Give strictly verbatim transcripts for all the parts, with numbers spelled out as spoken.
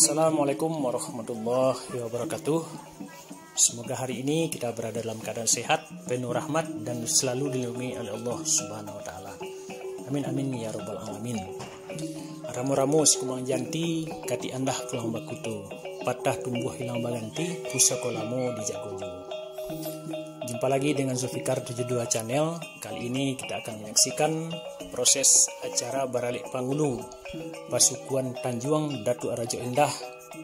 Assalamualaikum warahmatullahi wabarakatuh. Semoga hari ini kita berada dalam keadaan sehat, penuh rahmat, dan selalu dilindungi oleh Allah Subhanahu wa Ta'ala. Amin, amin, ya Rabbal 'Alamin. Ramo-ramo sikumang janti, katik andah pulang bakutu, patah tumbuah hilang baganti, pusako lamo dijago juo. Jumpa lagi dengan Zulfikar tujuh dua Channel. Kali ini kita akan menyaksikan proses acara baralek pangulu pasukuan Tanjuang Datuak Rajo Indah,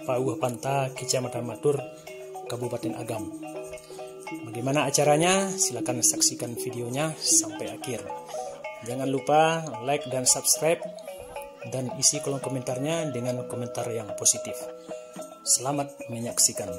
Pauah Panta, Kecamatan Matur, Kabupaten Agam. Bagaimana acaranya? Silakan saksikan videonya sampai akhir. Jangan lupa like dan subscribe, dan isi kolom komentarnya dengan komentar yang positif. Selamat menyaksikan.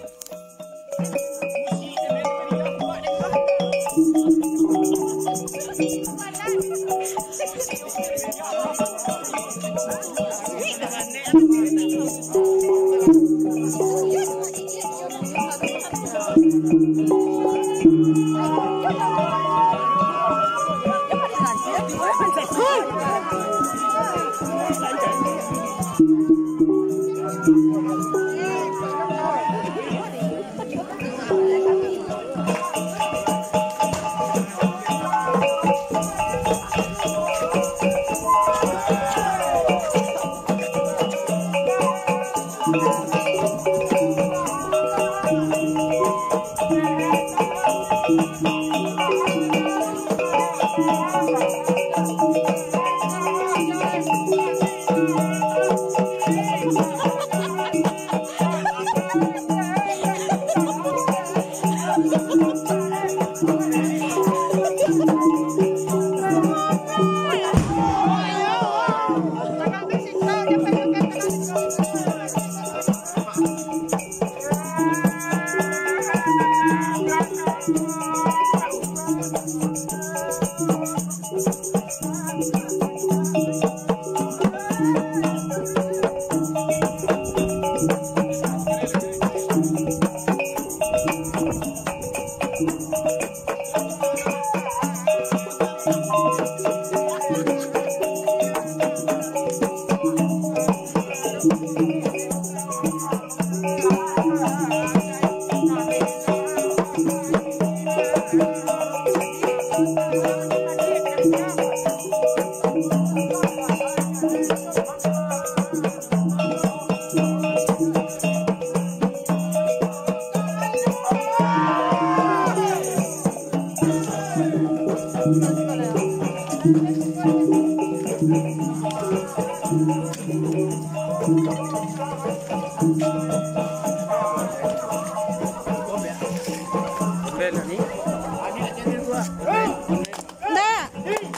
Ndak,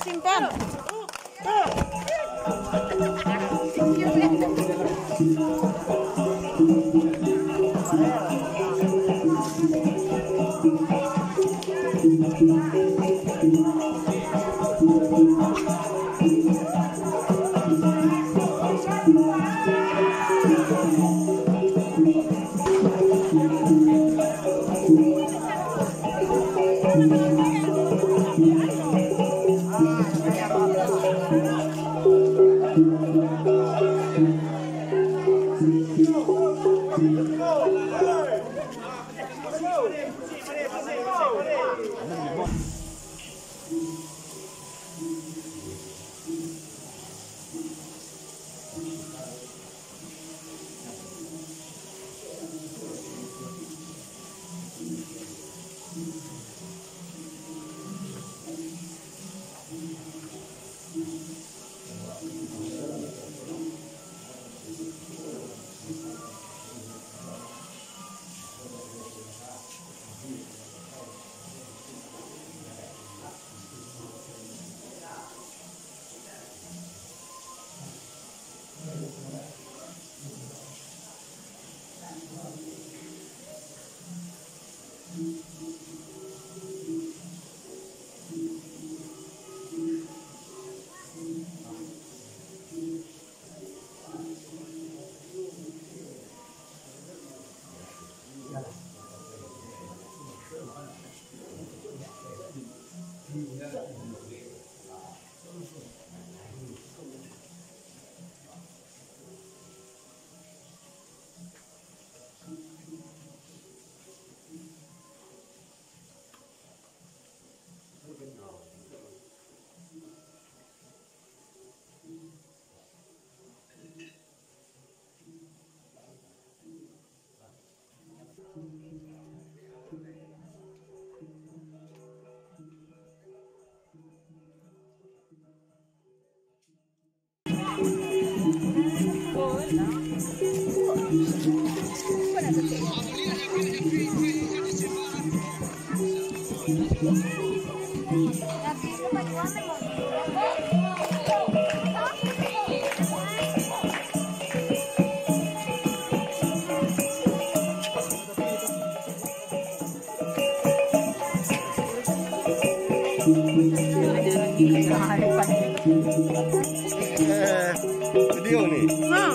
simpan. Eh, video ni. Ha.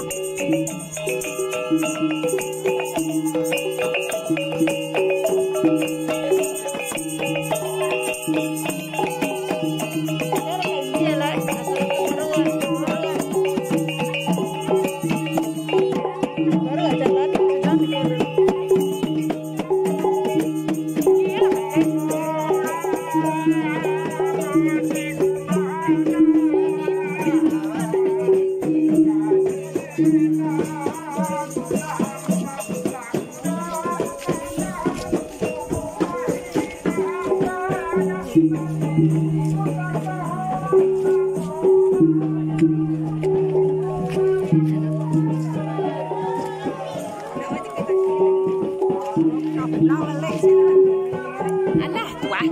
Alah, wah.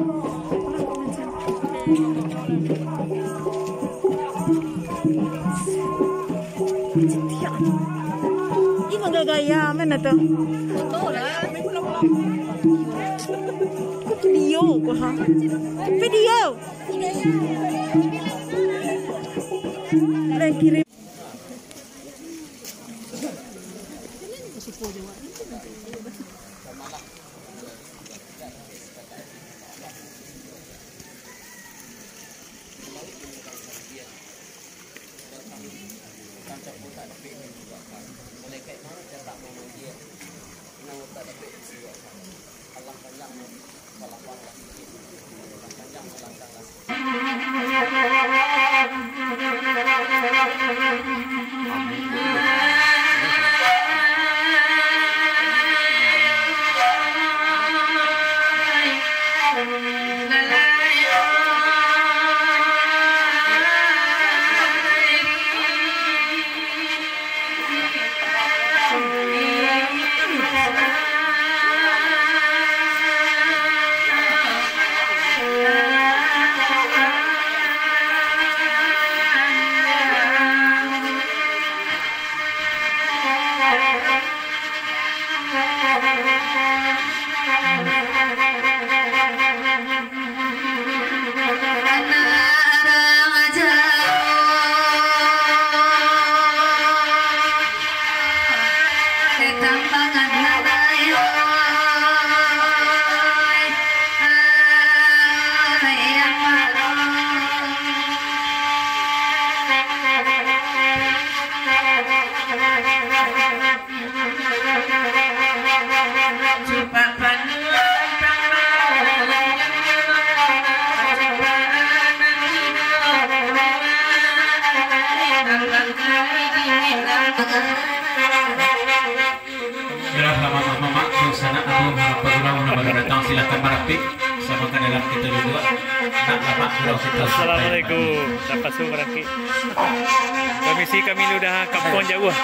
Ih, bagagaya, mana tu? Kok video ko, ha? Video. Lah kirim. Yalah, mamak-mamak, dunsanak, abu, pagurau nan baru datang, silakan marapik. Sama ka dalam kito duduak. Nak lamak gurau kito. Assalamualaikum. Tapaso barangkik. Permisi, kami ni udah kampuang jauah.